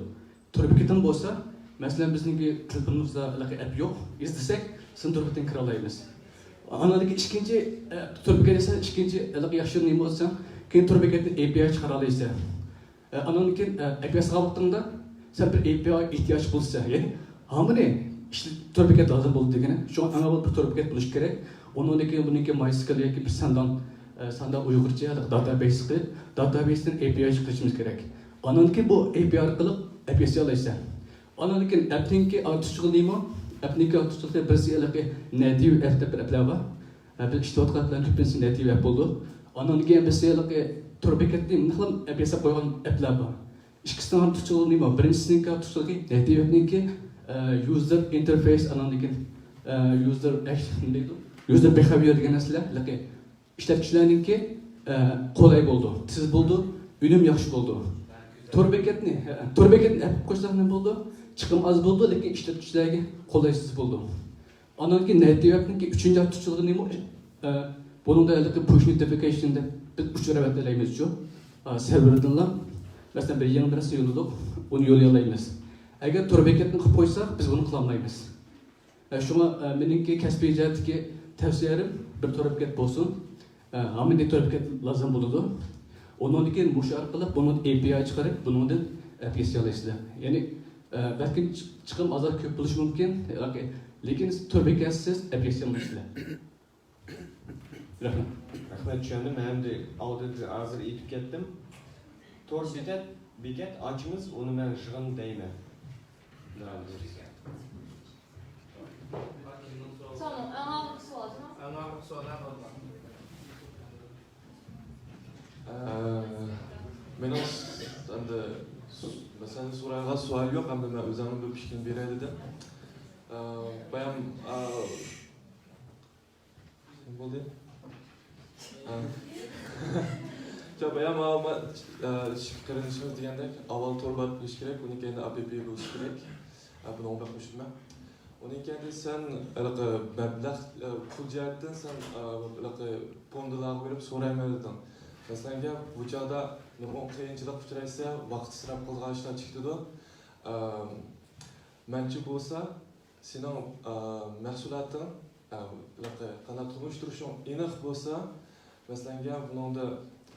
تور بېكىتىڭ بولسا، مەسىلەن، بىزنىڭكى تېلېفونىمىزدا ھېلىقى ئەپ يوق، ئىزدىسەك، سىزنىڭ تور بېكىتىدىن كىرەلەيمىز. ئاناندىن كېيىن ئىككىنچى، ئە، تور بېكەت دېسە، ئىككىنچى ھېلىقى ياخشى نېمە دېسەڭ، كېيىن تور بېكەتتىن ئەي پىي ئاي چىقىرالايسەن. ئە، ئاناندىن كېيىن، ئە، ئەپ ياسىغان ۋاقتىڭدا سەن بىر ئەي پىي ئاي ئېھتىياج بولسا، يەنى ھامىنى ئىشلىتىپ تور بېكەت لازىم بولىدۇ دېگىنى. شۇڭا ئەڭ ئاۋۋال بىر تور بېكەت بولۇشى كېرەك. ئۇنىڭدىن كېيىن بۇنىڭكى مايسىكىل ياكى بىر سەندان، ئە، سەندان ئۇيغۇرچە داتابەيس قىلىپ، داتابەيستىن ئەي پىي ئاي چىقىرىشىمىز كېرەك. ئاناندىن كېيىن بۇ ئەي پىي ئاي ئارقىلىق ئەپ ياسىيالايسەن. ئاناندىن كېيىن ئەپنىڭكى ئارتۇقچىلىقى نېمە؟ ئەپنىڭكى ئارتۇقچىلىقى بىرسى ھېلىقى نەتىۋ ئەپ دەپ بىر ئەپلەر بار. ھە، بىز ئىشلەۋاتقان ئەپلەرنىڭ كۆپىنچىسى نەتىۋ ئەپ بولىدۇ. ئانىڭدىن كېيىن بىرسى ھېلىقى تور بېكەتنى نېمە قىلىپ ئەپ ياساپ قويغان ئەپلەر بار. ئىككىسىنىڭ ئارتۇقچىلىقى نېمە؟ بىرىنچىسىنىڭكى ئارتۇقچىلىقى نەتىۋ ئەپنىڭكى، ئە، يۇزېر ئىنتېرفېيس، ئاناندىن كېيىن، ئە، يۇزېر ئەك-، نېمە دەيدۇ؟ يۇزېر بىھېۋىيۇر دېگەن نەرسىلەر ھېلىقى ئىشلەتكۈچىلەرنىڭكى، ئە، قولاي بولىدۇ، تېز بولىدۇ، ئۈنۈم ياخشى بولىدۇ. تور بېكەتنى، ھە، تور بېكەتنى ئەپ قويساق نېمە بولىدۇ؟ چىقىم ئاز بولىدۇ، لېكىن ئىشلەتكۈچىلەرگە قولايسىز بولىدۇ. ئانان كېيىن نەتىۋ ئەپنىڭكى ئۈچىنچى ئارتۇقچىلىقى نېمە؟ ئە، بۇنىڭدا ھېلىقى پۇش نوتىفىكېيشن دەپ بىز ئۇچۇر ئەۋەتەلەيمىزچۇ؟ ئە، سېرۋېردىنلا، مەسىلەن، بىر يېڭى بىر نەرسە يوللىدۇق، ئۇنى يوللىيالايمىز. ئەگەر تور بېكەتنى قىلىپ قويساق، بىز بۇنى قىلالمايمىز. ئە، شۇڭا، ئە، مېنىڭكى كەسپىي جەھەتتىكى تەۋسىيەلىرىم بىر تور بېكەت بولسۇن. ئە، ھامىلىدە تور بېكەت لازىم بولىدۇ. ئۇنىڭدىن كېيىن مۇشۇ ئارقىلىق بۇنىڭدىن ئەي پىي ئاي چىقىرىپ، بۇنىڭدىن ئەپ ياسىيالايسىلەر. يەنى، ئە، بەلكىم چىق-، چىقىم ئازراق كۆپ بولۇشى مۇمكىن، لېكىن تور بېكەتسىز ئەپ ياسىيالمايسىلەر. رەھمەت. رەھمەت، چۈشەندىم. ھەمدە ئالدىدا ھازىر ئېيتىپ كەتتىم. تور بېكەت، بېكەت ئاچىمىز، ئۇنى مەن يىغىن دەيمەن. ساڭا ئەڭ ئاخىرقى سوئال، ھە؟ ئەڭ ئاخىرقى سوئال، ھە، ئالما. ئە، مېنىڭ س-، ئەمدى س-، مەسىلەن، سورايدىغان سوئال يوق، ئەمدى مەن ئۆزۈمنىڭ بىر پىكرىمنى بېرەي دېدىم. ئە، بايام، ئە، نېمە بولدى؟ ئە. ياق، بايام، ئە، ما-، ئە، قېرىندىشىمىز دېگەندەك، ئاۋۋال تور بار بولۇشى كېرەك، ئۇنىڭ كەينىدىن ئاپپى بولۇشى كېرەك. ئە، بۇنىڭغا بەك قوشۇلىمەن. ئۇنىڭ كەينىدىن سەن ھېلىقى مەبلەغ، ئە، پۇل جەھەتتىن سەن، ئە، ھېلىقى فوندلارغا بېرىپ سورايمەن دېدىڭ. مەسىلەن، بۇ چاغدا نۇرغۇن قىيىنچىلىققا ئۇچرايسەن، ۋاقىت ئىسراپ قىلىدىغان ئىشلار چىقىدۇ. ئە، مەنچە بولسا، سېنىڭ، ئە، مەھسۇلاتىڭ، ئە، ھېلىقى قانداق تونۇشتۇرۇشۇڭ ئېنىق بولسا، مەسىلەن، بۇنىڭدا،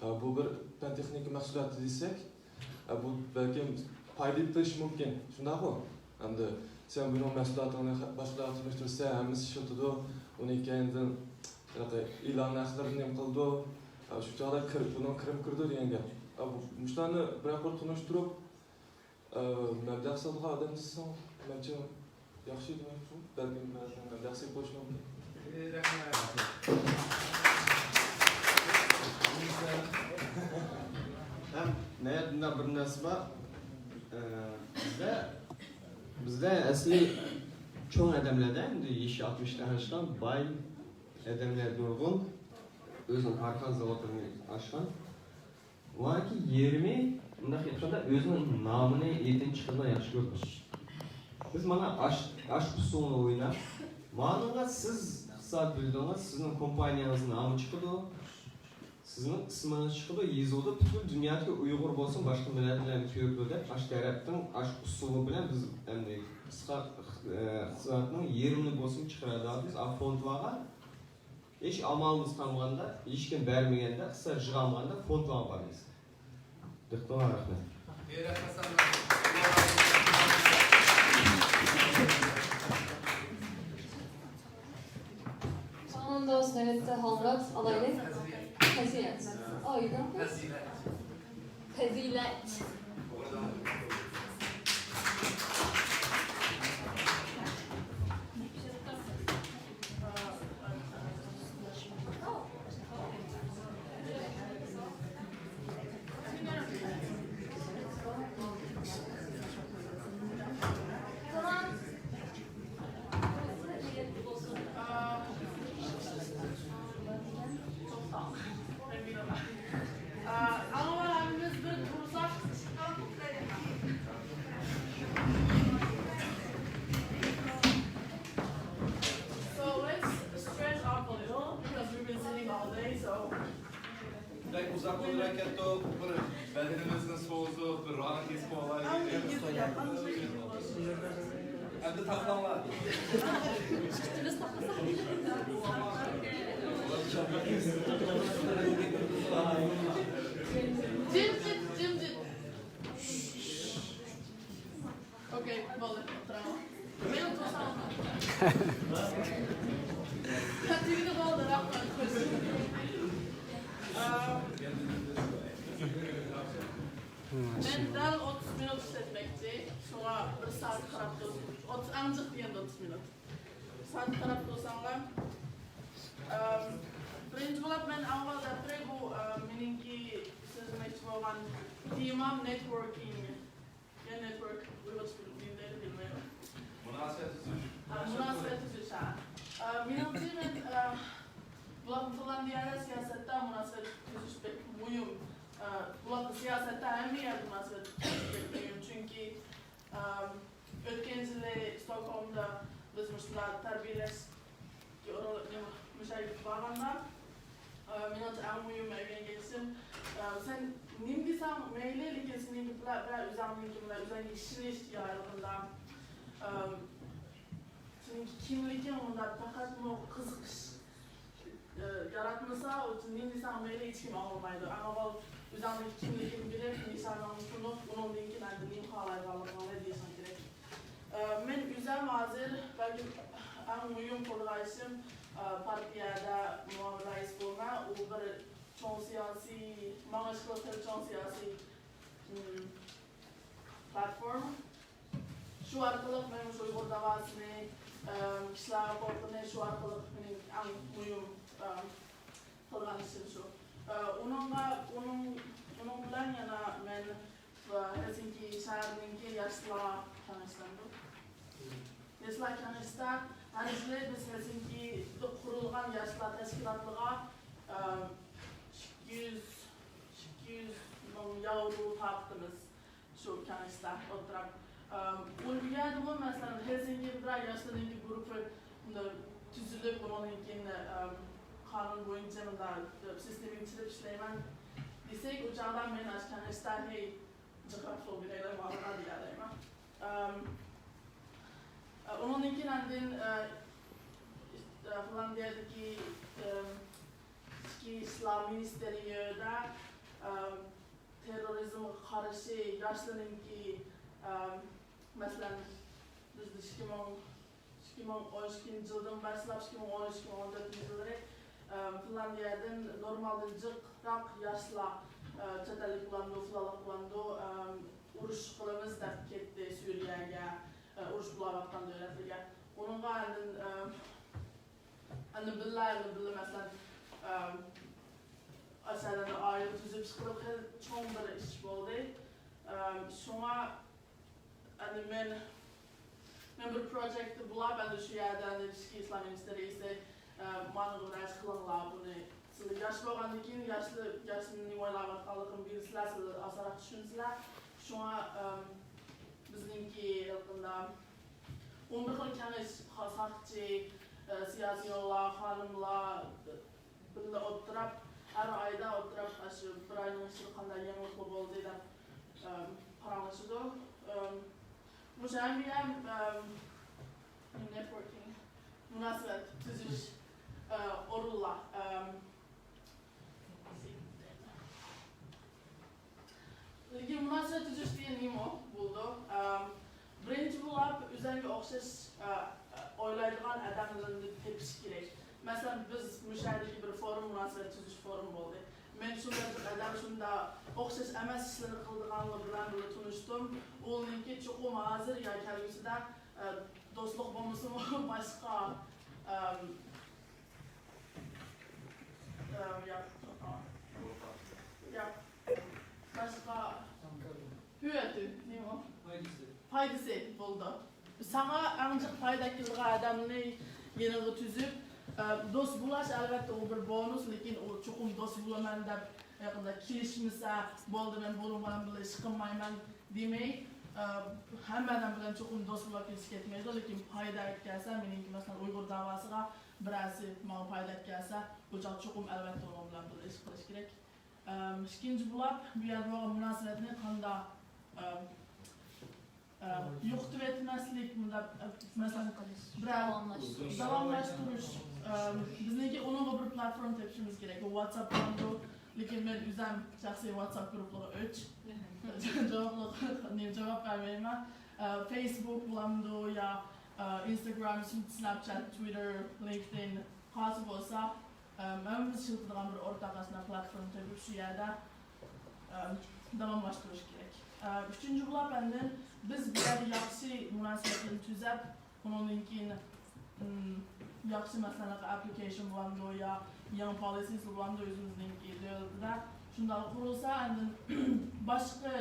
ئە، بۇ بىر پەن تېخنىكا مەھسۇلاتى دېسەك، ئە، بۇ بەلكىم پايدا ئېلىپ بېرىشى مۇمكىن، شۇنداقمۇ؟ ئەمدى سەن بۇنىڭ مەھسۇلاتىڭنى خە-، باشقىلارغا تونۇشتۇرسا، ھەممىسى ئىشلىتىدۇ، ئۇنى كەينىدىن ھېلىقى ئېلان ھەقلىرىنى نېمە قىلىدۇ، ئە، شۇ چاغدا كىر-، بۇنىڭ كىرىمى كىرىدۇ دېگەن گەپ. ئە، بۇ، مۇشۇلارنى بىرەر قۇر تونۇشتۇرۇپ، ئە، مەبلەغ سالىدىغان ئادەم دېسەڭ، مەنچە ياخشى دېمەكچىمەن. بەلكىم مەبلەغ سېلىپ قويۇشى مۇمكىن. رەھمەت. ھەم ناھايىتى مۇنداق بىر نەرسە بار. ئە، بىزدە، بىزدە ئەسلى چوڭ ئادەملەردە، ئەمدى يېشى ئاتمىشتىن ئاشقان باي ئادەملەر نۇرغۇن، ئۆزىنىڭ كارخانا زاۋۇتلىرىنى ئاچقان. ئۇلارنىڭكى يېرىمى مۇنداق ئېيتقاندا ئۆزىنىڭ نامىنى، ئېتىنى چىقىرىدىغان ياخشى كۆرىدۇ. بىز مانا ئاش، ئاش ئۇسسۇلىنى ئويناپ، مانىڭغا سىز بىلدىڭىز، سىزنىڭ كومپانىيەڭىزنىڭ نامى چىقىدۇ، سىزنىڭ ئىسمىڭىز چىقىدۇ، يېزىلىدۇ، پۈتۈن دۇنيادىكى ئۇيغۇر بولسۇن، باشقا مىللەتلەرمۇ كۆرىدۇ دەپ، ئاشۇ تەرەپنىڭ ئاشۇ ئۇسۇلى بىلەن بىز ئەمدى قىسقا ئىقتىسادنىڭ يېرىمىنى بولسىمۇ چىقىرىۋاتىمىز ئا فوندلارغا. ھېچ ئامالىمىز قالمىغاندا، ھېچكىم بەرمىگەندە، ئىقتىساد يىغالمىغاندا فوندلارغا بارىمىز. دىققىتىڭلارغا رەھمەت. Tamam dost, nöbette Halmurat alaylı. Fazilet. Aa, you don't know? Fazilet. So let's stretch up a little because we've been sitting all day, so. بەك ئۇزاق ئولتۇرۇپ كەتتۇق. بىر بەدىنىمىزنى سوزۇپ، بىر راھەت ھېس قىلىۋالايلى. ئەمدى تاقلاڭلار. جىمجىت، جىمجىت. ئوكەي، بولدى، ئولتۇرامەن. مەن ئولتۇرسام. تۈگىدى، بولدى، رەھمەت. مەن دەل ئوتتۇز مىنۇت ئىشلەتمەكچى. شۇڭا بىر سائەت قاراپ تۇرسۇن. ئوتتۇز، ئەڭ جىق دېگەندە ئوتتۇز مىنۇت. سائەت قاراپ تۇرساڭلار. ئەم، بىرىنچى بولۇپ مەن ئاۋۋال دەپ بېرەي، بۇ، ئەم، مېنىڭكى سۆزلىمەكچى بولغان تېمام نېتوركىنگ. يەنى نېتورك ئۇيغۇرچە بىلمەيمەن، بىلمەيمەن. مۇناسىۋەت تۈزۈش. ئا، مۇناسىۋەت تۈزۈش، ھە. ئا، مېنىڭچە مەن، ئا، بۇلار فىنلاندىيەدە سىياسەتتە مۇناسىۋەت تۈزۈش بەك مۇھىم. ئا، بۇلار سىياسەتتە ھەممە يەردە مۇناسىۋەت تۈزۈش بەك مۇھىم. چۈنكى، ئا، ئۆتكەن يىلى ستوكھولمدا بىز مۇشۇنداق تەربىيەلەش مۇشۇ يەرگە بارغاندا، ئە، مېنىڭچە ئەڭ مۇھىم ئۆگەنگەن ئىشىم، ئە، سەن نېمە دېسەڭ مەيلى، لېكىن سېنىڭكى بىلەن، بىلەن ئۆزۈڭنىڭكى بىلەن ئۆزۈڭگە ئىشىنىش يارىلىغىندا، ئە، سېنىڭكى كىملىكىڭ ئۇندا پەقەتمۇ قىزىقىش، ئە، ياراتمىسا، ئۇ نېمە دېسەڭ مەيلى، ھېچكىم ئاڭلىمايدۇ. ئەڭ ئاۋۋال ئۆزۈڭنىڭكى كىملىكىڭنى بىلىپ، نىشانىڭنى تونۇپ، ئۇنىڭدىن كېيىن ئەمدى نېمە خالايدىغانلىقىڭنى دېيىشىڭ كېرەك. ئە، مەن ئۆزۈم ھازىر بەلكىم ئەڭ مۇھىم قىلىدىغان ئىشىم، ئە، پارتىيەدە مۇئاۋىن رەئىس بولما، ئۇ بىر چوڭ سىياسىي، ماڭا ئىشقىلىپ خېلى چوڭ سىياسىي، ئىم، پلاتفورما. شۇ ئارقىلىق مەن مۇشۇ ئۇيغۇر داۋاسىنى، ئە، كىشىلەر ھوقۇقىنى شۇ ئارقىلىق مېنىڭ ئەڭ مۇھىم، ئە، قىلغان ئىشىم شۇ. ئە، ئۇنىڭغا، ئۇنىڭ، ئۇنىڭ بىلەن يەنە مەن ۋە ھېلسىنكى شەھىرىنىڭكى ياشلار كېڭەشلىرىدۇر. ياشلار كېڭەشتە ھەر يىلى بىز ھېلسىنكىدا قۇرۇلغان ياشلار تەشكىلاتلىرىغا، ئىككى يۈز، ئىككى يۈز مىڭ ياۋرو تارقىتىمىز شۇ كېڭەشتە ئولتۇرۇپ. ئۇ يەردىمۇ، مەسىلەن، ھېلسىنكىدا بىرەر ياشلارنىڭكى گۇرۇپپا تۈزۈلۈپ، ئۇنىڭدىن كېيىن، ئەم، قانۇن بويىچە مۇنداق سىستېمىنى چىلىپ ئىشلەيمەن دېسەك، ئۇ چاغدا مەن ئاشۇ كېڭەشتە، ھەي، جىقراق سول بېرەيلى ماڭا دېيەلەيمەن. ئەم، ئە، ئۇنىڭدىن كېيىن ئاندىن، ئە، ئە، فىنلاندىيەدىكى، ئەم، ئىچكى ئىشلار مىنىستېرىيىدا، ئەم، تېررورىزمغا قارشى ياشلارنىڭكى، ئەم، مەسىلەن، بىز ئىككى مىڭ، ئىككى مىڭ ئون ئىككىنچى يىلدىن باشلاپ، ئىككى مىڭ ئون ئۈچ، ئىككى مىڭ ئون تۆتىنچى يىللىرى، ئە، فىنلاندىيەدىن نورمالدىن جىقراق ياشلار، ئە، چەت ئەللىك بولامدۇ، فىلانلىق بولامدۇ، ئە، ئۇرۇش قىلىمىز دەپ كەتتى سۈرىيەگە، ئە، ئۇرۇش بولاۋاتقان دۆلەتلەرگە. ئۇنىڭغا ئاندىن، ئە، ئەنە بىللە، ئەنە بىللە، مەسىلەن، ئە، ئاشۇ يەردە ئائىلە تۈزۈپ چىقىرىپ، خېلى چوڭ بىر ئىش بولدى. ئە، شۇڭا ئەنە مەن، مەن بىر پروژېكتتا بولاپ، ئەنە شۇ يەردە ئەنە ئىچكى ئىشلار مىنىستىرى دېسە، ئە، مانا بىر ئىش قىلىڭلار بۇنى. سىلەر ياش بولغاندىن كېيىن ياشلار، ياشلار نېمە ئويلاۋاتقانلىقىنى بىلسىلەر، سىلەر ئاسانراق چۈشىنىسىلەر. شۇڭا، ئەم، بىزنىڭكى يېقىندا ئون بىر خىل كېڭەش، ساقچى، سىياسىيونلار، خانىملار بىللە ئولتۇرۇپ، ھەر ئايدا ئولتۇرۇپ، ئاشۇ بىر ئاينىڭ ئىچىدە قانداق يېڭىلىقلار بولدى دەپ، ئەم، پاراڭلىشىدۇ. ئەم، مۇشۇ ھەممىگە، ئەم، نېتوركىنگ، مۇناسىۋەت تۈزۈش، ئە، ئورۇنلار. ئەم، لېكىن مۇناسىۋەت تۈزۈش دېگەن نېمە بولىدۇ؟ ئەم، بىرىنچى بولۇپ، ئۆزۈڭگە ئوخشاش، ئە، ئە، ئويلايدىغان ئادەملەرنى تېپىش كېرەك. مەسىلەن، بىز مۇشۇ يەردىكى بىر فورۇم، مۇناسىۋەت تۈزۈش فورۇمى بولدى. مەن شۇنداق بىر ئادەم، شۇنداق ئوخشاش ئەمەس ئىشلارنى قىلىدىغانلار بىلەن بىللە تونۇشتۇم. ئۇنىڭكى چوقۇم ھازىر يا كەلگۈسىدە، ئە، دوستلۇق بولمىسىمۇ باشقا، ئەم، ئەم، يا، يا، باشقا ھۆتۈ، نېمە؟ پايدىسى. پايدىسى بولىدۇ. ساڭا ئەڭ جىق پايدا كېلىدىغان ئادەمنى يېنىڭغا تۈزۈپ، ئە، دوست بولاش، ئەلۋەتتە، ئۇ بىر بونۇس، لېكىن ئۇ چوقۇم دوست بولىمەن دەپ، يېقىندا كېلىشمىسە، بولدى، مەن بۇنىڭ بىلەن بىللە ئىش قىلمايمەن دېمەي، ئە، ھەممە ئادەم بىلەن چوقۇم دوست بولاپ كېتىش كەتمەيدۇ، لېكىن پايدا ئەكەلسە، مېنىڭكى، مەسىلەن، ئۇيغۇر داۋاسىغا بىرەرسى ماڭا پايدا ئەكەلسە، ئۇ چاغ چوقۇم، ئەلۋەتتە، ئۇنىڭ بىلەن بىللە ئىش قىلىش كېرەك. ئەم، ئىككىنچى بولاپ، بۇ يەردە بولغان مۇناسىۋەتنى قانداق، ئەم، ئەم، يوقىتىۋەتمەسلىك، مۇنداق، ئەم، مەسىلەن، بىرەر داۋاملاشتۇرۇش. داۋاملاشتۇرۇش. ئەم، بىزنىڭكى ئۇنىڭغا بىر پلاتفورما تېپىشىمىز كېرەك. ئۇ ۋاتساپ بولىدۇ، لېكىن مەن ئۆزۈم شەخسىي ۋاتساپ گۇرۇپلىرىغا ئۆچ. جاۋابلىق، نېمە، جاۋاب بەرمەيمەن. ئە، فېيسبۇك بولامدۇ يا، ئە، ئىنستاگرام، سنەپچات، تۋىتتېر، لىنكدىن، قالسا بولسا، ئە، مەن بىز ئىشلىتىدىغان بىر ئورتاق ئاشۇنداق پلاتفورما تېپىپ، شۇ يەردە، ئە، داۋاملاشتۇرۇش كېرەك. ئە، ئۈچىنچى بولاپ، ئاندىن بىز بۇ يەردە ياخشى مۇناسىۋەتلەرنى تۈزەپ، ئۇنىڭدىن كېيىن، ئىم، ياخشى، مەسىلەن، ئەپلىكېيشن بولامدۇ يا يېڭى پالىسىيسى بولامدۇ ئۆزىمىزنىڭكى دۆلىتىدە، شۇنداق قۇرۇلسا، ئاندىن باشقا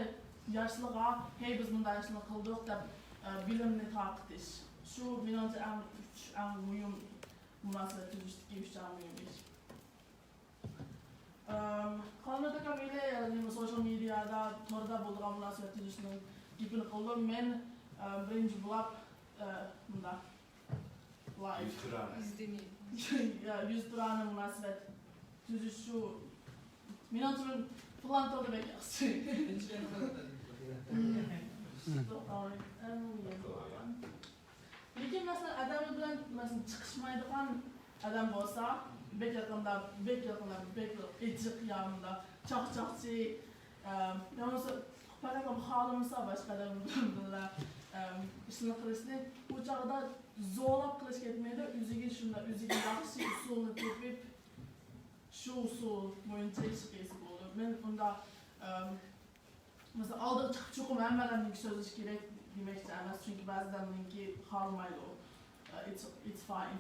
ياشلارغا، ھەي، بىز مۇنداق ئىشنى قىلدۇق دەپ، ئە، بىلىمنى تارقىتىش. شۇ، مېنىڭچە، ئەڭ ئۈچ ئەڭ مۇھىم مۇناسىۋەت تۈزۈشتىكى ئۈچ ئەڭ مۇھىم ئىش. ئەم، قالغان تاكام ئىلى، نېمە، سوشال مېدىيادا، توردا بولىدىغان مۇناسىۋەت تۈزۈشنىڭ گېپىنى قىلدىم. مەن، ئەم، بىرىنچى بولاپ، ئە، مۇنداق، لايف. يۈزتۇرانە. يۈزتۇرانە. يا، يۈزتۇرانە مۇناسىۋەت تۈزۈش شۇ. مېنىڭچە، مەن پىلان توردا بەك ياخشى. توختاۋېرىڭ. لېكىن، مەسىلەن، ئادەم بىلەن، مەسىلەن، چىقىشمايدىغان ئادەم بولسا، بەك يېقىندا، بەك يېقىندا، بەك بىر ئېچىق يا مۇنداق چاقچاقچى، ئە، يا بولمىسا پەقەت خالىمىسا باشقا ئادەم بىلەن بىللە، ئە، ئىشنى قىلىشنى، ئۇ چاغدا زورلاپ قىلىش كەتمەيدۇ، ئۆزىگە شۇنداق، ئۆزىگە ياخشى ئۇسۇلنى تېپىپ، شۇ ئۇسۇل بويىچە ئىش قىلسا بولىدۇ. مەن ئۇنداق، ئە، مەسىلەن، ئالدىغا چىقىپ، چوقۇم ھەممە ئادەمنىڭ سۆزلىشى كېرەك دېمەكچى ئەمەس، چۈنكى بەزى ئادەمنىڭكى خالىمايدۇ. ئىتس، ئىتس فاين.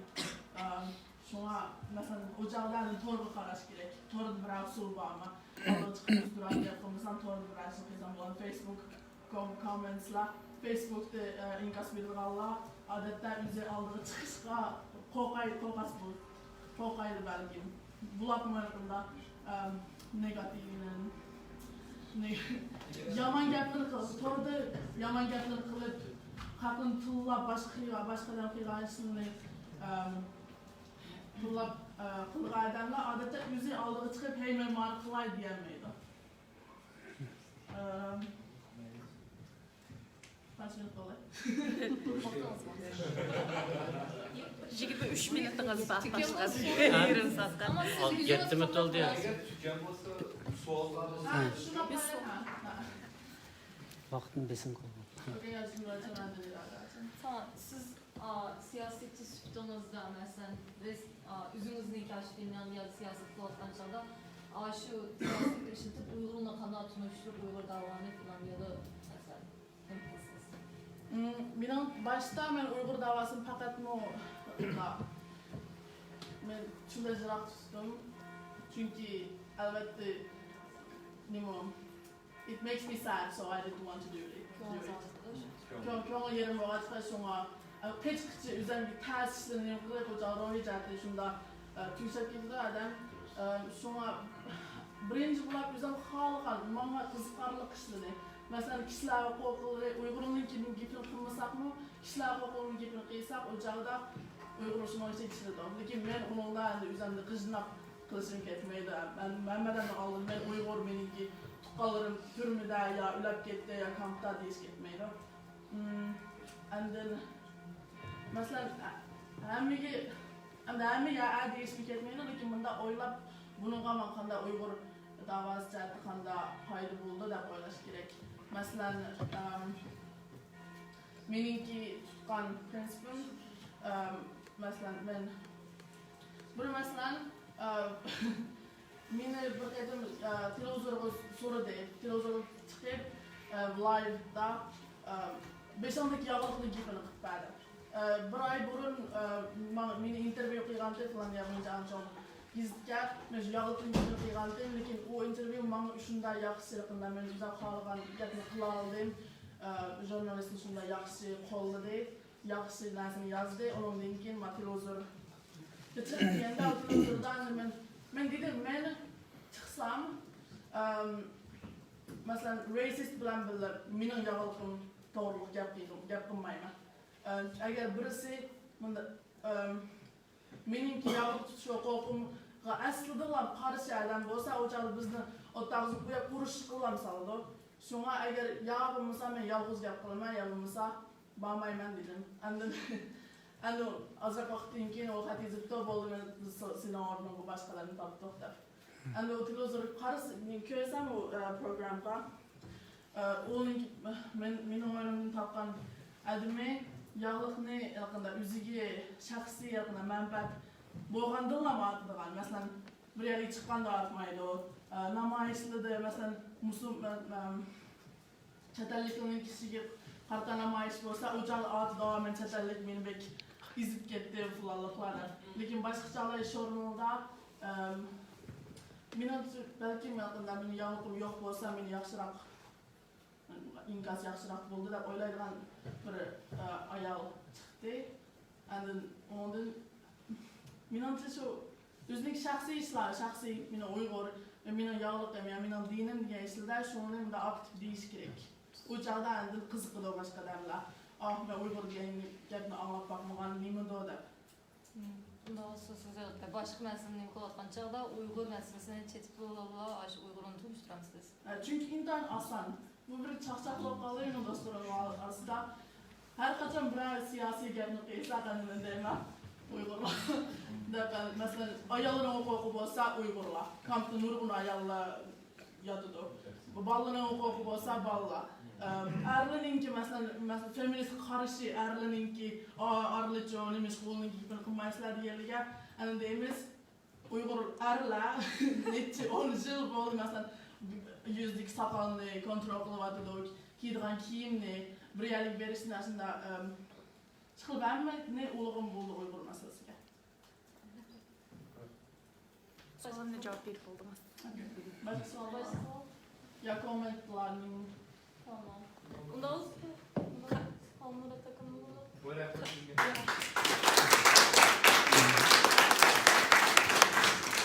ئەم، شۇڭا، مەسىلەن، ئۇ چاغدا تورغا قاراش كېرەك. توردا بىرەر ئۇسۇل بارمۇ؟ ئالدىغا چىقىپ، يۈز بىر ئادەم قىلمىسام، توردا بىرەر ئىشنى قىلسام بولىدۇ. فېيسبۇك كوم-، كوممېنتسلار، فېيسبۇكتا، ئە، ئىنكاس بېرىدىغانلار، ئادەتتە ئۆزى ئالدىغا چىقىشقا قورقاي-، قورقاس بولىدۇ. قورقايدۇ بەلكىم. بۇلاپمۇ ھەرقانداق، ئەم، نېگاتىۋنى، نېگ-، يامان گەپلەرنى قىلىپ، توردا يامان گەپلەرنى قىلىپ، خەقنى تىللاپ، باشقا خىيا-، باشقا ئادەم قىلغان ئىشلىرىنى، ئەم، تىللاپ، ئە، قىلغان ئادەملەر ئادەتتە ئۆزى ئالدىغا چىقىپ، ھەي، مەن مانا قىلاي دېيەلمەيدۇ. ئەم، يىگىرمە ئۈچ مىنۇتىڭىز بار، باشلىغان. يېرىم سائەتقا. ئەگەر تۈگەن بولسا، سوئال بار بولسا. ۋاقىتنى بېسىم قىلغان. سىز، ئا، سىياسەتچى سۈپىتىڭىزدە، مەسىلەن، رەس-، ئا، ئۆزىڭىزنى كاشفىنىڭ يا سىياسەت قىلىۋاتقان چاغدا، ئا، شۇ سىياسەتنى ئىشلىتىپ، ئۇيغۇرنى قانداق تونۇشتۇرۇپ، ئۇيغۇر داۋانى فىلان يا دا، مەسىلەن، مېنىڭ باشتا مەن ئۇيغۇر داۋاسىنى پەقەتمۇ، مەن چۈشەنچىلىك تۇتتۇم. چۈنكى، ئەلۋەتتە، نېمە، it makes me sad, so I didn't want to do it. كۆڭۈل، كۆڭۈل يېرىم بولغاچقا، شۇڭا، ئە، قېچىققىچە ئۆزۈمگە تەس ئىشلىرىنى قىلىپ، ئۇ چاغ روھىي جەھەتتىن شۇنداق، ئە، تۈگىشىپ كېتىدۇ ئادەم. ئە، شۇڭا بىرىنچى بولاپ ئۆزۈم خالىغان، ماڭا قىزىقارلىق ئىشلىرىنى، مەسىلەن، كىشىلەر ھوقۇقلىرى، ئۇيغۇرنىڭكى گېپىنى قىلمىساقمۇ، كىشىلەر ھوقۇقىنىڭ گېپىنى قىلساق، ئۇ چاغدا ئۇيغۇرلىشىمغا ئىچىدە ئىشلىدىم. لېكىن مەن ئۇنىڭدا ئەمدى ئۆزۈمنى غىجىناپ قىلىشىم كەتمەيدۇ. مەن ھەممىدىن ئالدىن مەن ئۇيغۇر، مېنىڭكى تۇغقانلىرىم تۈرمىدە يا ئۆلۈپ كەتتى يا كامپتا دېيىش كەتمەيدۇ. ئاندىن مەسىلەن، ھەممىگە، ئەمدى ھەممە يا ئە دېيىشمۇ كەتمەيدۇ، لېكىن مۇنداق ئويلاپ، بۇنىڭغا ماڭا قانداق ئۇيغۇر داۋاسى جەھەتتە قانداق پايدا بولىدۇ دەپ ئويلاش كېرەك. مەسىلەن، ئەم، مېنىڭكى تۇتقان پرىنسىپىم، ئەم، مەسىلەن، مەن بىر مەسىلەن، ئە، مېنى بىر قېتىم، ئە، تېلېۋىزورغا سورىدى. تېلېۋىزورغا چىقىپ، ئە، لايۋدا، ئە، بېشىڭدىكى ياغلىقنى گېپىنى قىلىپ بەردى. ئە، بىر ئاي بۇرۇن، ئە، ما-، مېنى ئىنتېرۋيۇ قىلغانتى فىلان يا بۇنچە ئانچە گېزىتكە. مەن شۇ ياغلىقنى گېپىنى قىلغانتىم، لېكىن ئۇ ئىنتېرۋيۇ ماڭا شۇنداق ياخشى، يېقىندا مەن شۇنداق خالىغان گەپنى قىلالىدىم. ئە، ژۇرنالىستنى شۇنداق ياخشى قوللىدى. ياخشى نەرسىنى يازدى. ئۇنىڭدىن كېيىن ما تېلېۋىزور چىقىپ دېگەندە، تېلېۋىزوردا مەن، مەن دېدىم، مەن چىقسام، ئەم، مەسىلەن، رېسىست بىلەن بىللە مېنىڭ ياغلىقىم توغرىلىق گەپ قىلغۇم، گەپ قىلمايمەن. ئە، ئەگەر بىرسى مۇنداق، ئەم، مېنىڭكى ياغلىق تۇتۇش ھوقۇقۇمغا ئەسلىدىنلا قارشى ئادەم بولسا، ئۇ چاغدا بىزنى ئوتتۇرىغا بۇ يەر ئۇرۇش قىلىۋالسىلا بولىدۇ. شۇڭا ئەگەر يا بولمىسا مەن يالغۇز گەپ قىلىمەن، يا بولمىسا بارمايمەن دېدىم. ئاندىن، ئاندىن ئازراق ۋاقىتتىن كېيىن ئۇ خەت يېزىپتۇ، بولدى، مەن بىز سېنىڭ ئورنۇڭغا باشقىلارنى تاپتۇق دەپ. ئاندىن ئۇ تېلېۋىزورغا قارىسا، مەن كۆرسەم ئۇ، ئە، پروگراممىغا، ئە، ئۇنىڭ، مەن، مېنىڭ ئورنۇمدىن تاپقان ئادىمى ياغلىقنى يېقىندا ئۆزىگە شەخسىي يېقىندا مەنپەئەت بولغاندىنلا ئاتىدىغان. مەسىلەن، بىر يەرگە چىققاندا ئاتمايدۇ. ئە، نامايىشلىرىدا، مەسىلەن، مۇسۇل-، ئە، ئە، چەت ئەللىكنىڭ كىشىگە قارىتا نامايىش بولسا، ئۇ چاغدا ئاتىدۇ، مەن چەت ئەللىك، مېنى بەك ئېزىپ كەتتى، فىلانلىقلار دەپ. لېكىن باشقا چاغلار شورنىلدا، ئەم، مېنىڭچە، بەلكىم يېقىندا مېنىڭ ياغلىقىم يوق بولسا، مېنى ياخشىراق، ئىنكاس ياخشىراق بولدى دەپ ئويلايدىغان بىر، ئە، ئايال چىقتى. ئاندىن ئۇنىڭدىن مېنىڭچە شۇ ئۆزىنىڭ شەخسىي ئىشلار، شەخسىي، مېنىڭ ئۇيغۇر، مېنىڭ ياغلىقىم يا مېنىڭ دىنىم دېگەن ئىشلاردا شۇنى مۇنداق ئاكتىپ دېيىش كېرەك. ئۇ چاغدا ئاندىن قىزىقىدۇ باشقا ئادەملەر. ئاھ، مەن ئۇيغۇر دېگەن گەپنى ئاڭلاپ باقمىغان، نېمىدۇ دەپ. مم. ئۇنداق بولسا سىز باشقا مەسىلىنى نېمە قىلىۋاتقان چاغدا ئۇيغۇر مەسىلىسىنى چېتىپ بولۇۋالىلا، ئاشۇ ئۇيغۇرنى تونۇشتۇرامسىز. ھە، چۈنكى ئىنتايىن ئاسان. بۇ بىر چاقچاق بولۇپ قالدى مېنىڭ دوستلىرىم ئارىسىدا. ھەر قاچان بىرەر سىياسىي گەپنى قىلسا، قانداق دەيمەن، ئۇيغۇرلار. دەپ، مەسىلەن، ئاياللارنىڭ ھوقۇقى بولسا ئۇيغۇرلار. كامپتا نۇرغۇن ئاياللار ياتىدۇ. بالىلارنىڭ ھوقۇقى بولسا بالىلار. ئەرلەرنىڭكى، مەسىلەن، مەسىلەن، فېمىنىست قارىشى، ئەرلەرنىڭكى، ئا-، ئارىلىچۇ، نېمىشقا ئۇنىڭكى گېپىنى قىلمايسىلەر دېگەنلىككە، ئەنە دەيمىز، ئۇيغۇر ئەرلەر نەچچە ئون يىل بولدى، مەسىلەن، يۈزىدىكى ساقالنى كونترول قىلىۋاتىدۇ، كىيىدىغان كىيىمنى، بىر يەرلىككە بېرىشنى ئاشۇنداق، ئىشقىلىپ ھەممىنى ئۇلىغان بولدى ئۇيغۇر مەسىلىسىگە. سوئالىمنى جاۋاب بېرىپ بولدىڭىز. باشقا سوئال بار؟ يا كوممېنتلارنىڭ. تامام. ئۇنداق بولسا، ئۇنداق بولسا، قالمىدى تاكىم بولدى.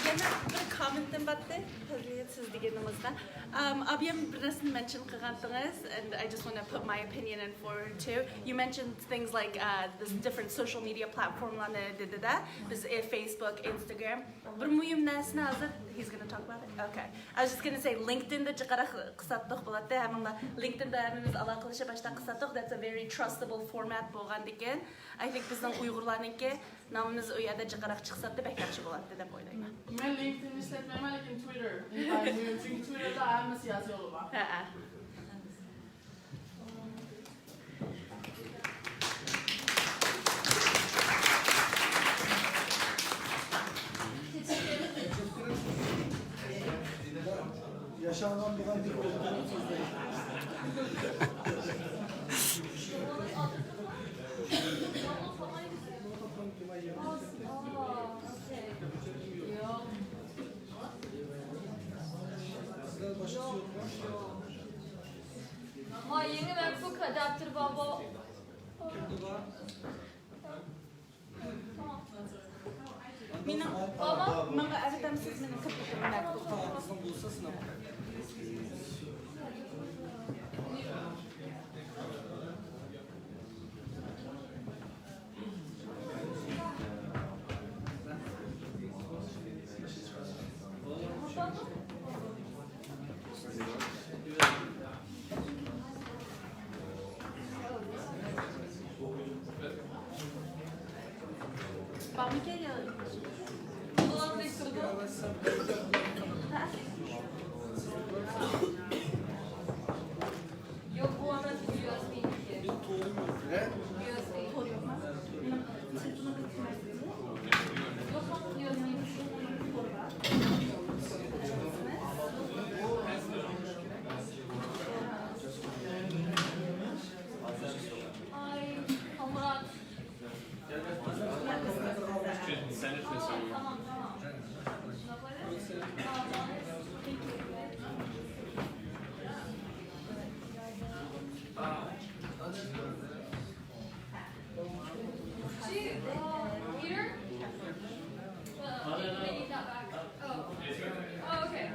يەنە بىر كوممېنتىم بارتى، پەزىلەت سىز دېگىنىڭىزدە. ئەم، ئابىيەم بىر نەرسىنى مەنشىن قىلغانتىڭىز، and I just wanna put my opinion in forward too. You mentioned things like, uh, this different social media platformlarنى دېدى-دە، بىز، ئە، Facebook, Instagram. بىر مۇھىم نەرسىنى ھازىر، he's gonna talk about it. Okay. I was just gonna say, LinkedInدا جىقراق قىلساتتۇق بولاتتى. ھەممىڭلار LinkedInدا ھەممىمىز ئالاقىلىشىپ باشتا قىلساتتۇق. That's a very trustable format بولغاندىكىن، I think بىزنىڭ ئۇيغۇرلارنىڭكى نامىمىز ئۇ يەردە جىقراق چىقساتتى، بەك ياخشى بولاتتى دەپ ئويلايمەن. مەن LinkedIn ئىشلەتمەيمەن، لېكىن Twitter ئىنتايىن مۇھىم، چۈنكى Twitterدا ھەممە سىياسىي ئوغلى بار. ھەئە. ياشانغان بىلەن بىر بولغان سۆزلەيدۇ. سىلەر باشقىسى يوقمۇ؟ ما يېڭى مەكبۇك ئاداپتېر بارمۇ؟ مېنىڭ، ماڭا ئەۋېتەمسىز مېنىڭ كىرپىكىمنى مەكبۇك؟ بىزنىڭ بولسا سىناپ. Yok, bu ama U S B iki. U S B. Yok, yok, U S B. Ay, Murat. Sen etme sen. Tamam, tamam. She, uh, here? Uh, they need that back. Oh. Oh, okay.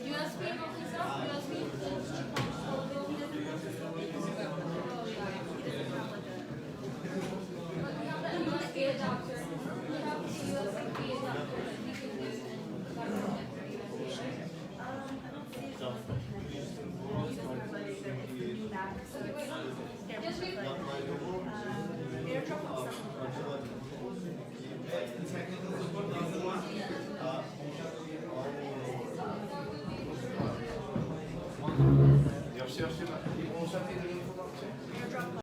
U S B bakıyorsan, U S B. But we have that U S B adapter. We have the U S B adapter that we can do. Just wait. Merci, merci.